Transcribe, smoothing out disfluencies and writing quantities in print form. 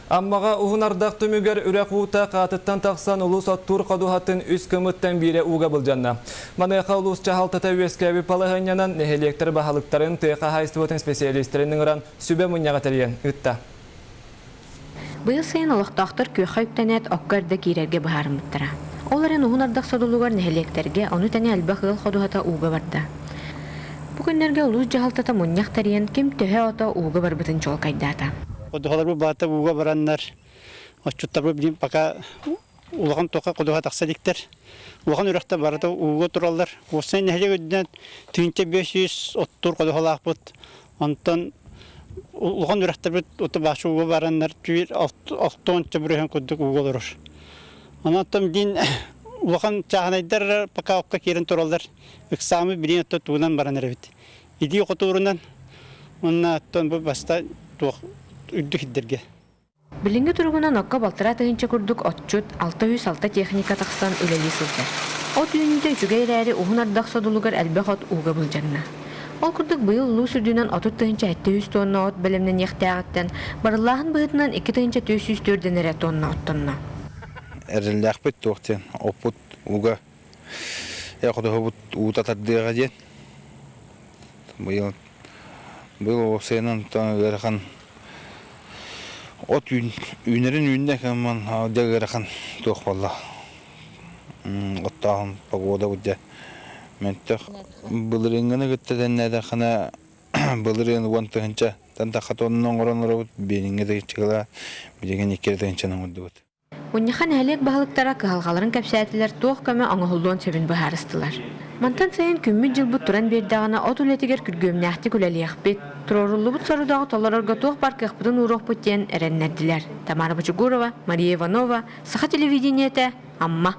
Аммаҕа уһун ардах түмүгэр үрэх уута хаатыттан тахсан улуус оттуур ходуһатын үс кымыттан биирэ ууга былдьанна. Маныаха улуус дьаһалтата үөскээбит балаһыанньанан нэһилиэктэр баһылыктарын, тыа хаһаайыстыбатын специалистэрин ыҥыран сүбэ мунньаҕы тэрийэн ыытта. Быйыл сайын олохтоохтор күөххэ үктэнээт окко эрдэ киирэргэ быһаарыммыттара. Ол эрэн уһун ардах содулугар нэһилиэктэргэ, ону тэҥэ элбэх ыал ходуһата ууга барда. Бу күннэргэ улуус дьаһалтата мунньах тэрийэн ким төһө ото ууга барбытын чуолкайдаата. Ходуһаларбыт баата ууга бараннар, отчуттарбыт билигин пока улахан тока ходуһа тахса иликтэр. Улахан үрэхтэр барыта ууга тураллар. Уопсай нэһилиэк үрдүнэн 1500 оттуур ходуһалаахпыт. Онтон улахан үрэхтэрбит баачы ууга бараннар түүр алтуонча бүрүһэн курдук ууга олорор. Онон диин улахан чааһынайдар пока окко киирэн тураллар. Ыксаамы билиэн отто тугунан баран эрэбит. Илии хотуурунан уонна оттон бу баста туох үрдүк сирдэргэ. Билиҥҥи туругунан окко балтараа тыһыынча курдук отчут, 606 техника тахсан үлэлии сылдьар. От үүнүүтэ үчүгэй эрээри уһун ардах содулугар элбэх от ууга былдьанна. Ол курдук быйыл улуус үрдүнэн 30 700 тонна от бэлэмнэниэхтээҕиттэн барыллааһын быһыытынан 2404 эрэ тонна оттонно. Эрэллээхпит туох диэн оппут ууга хотоһубут уута тардыаҕа диэн быйыл быйыл уопсайынан ыарахан От үүнэрин үүннэ кэммин дьэ ыарахан туох буолла оттооһун погода дьэ мөлтөх былырыыҥҥыны кытта тэннээтэххинэ былырыын уон тыһыынча тахха тонна оҥорон олоробут билиҥҥи тыһыынчалаа билигин икки эрэ тыһыынчаны оҥордубут. Мунньахха нэһилиэк баһылыктара кыһалҕаларын кэпсээтилэр, туох көмө оҥоһуллуон сөбүн быһаарыстылар. Мантан сайын күммүт-дьылбыт туран биэрдэҕинэ от үлэтигэр күргүөмнээхтик үлэлиэхпит, туруоруллубут сорудаҕы толорорго туох баар кыахпытын ууруохпут диэн эрэннэрдилэр. Тамара Бочугурова, Мария Иванова, Саха телевидениетэ, Амма.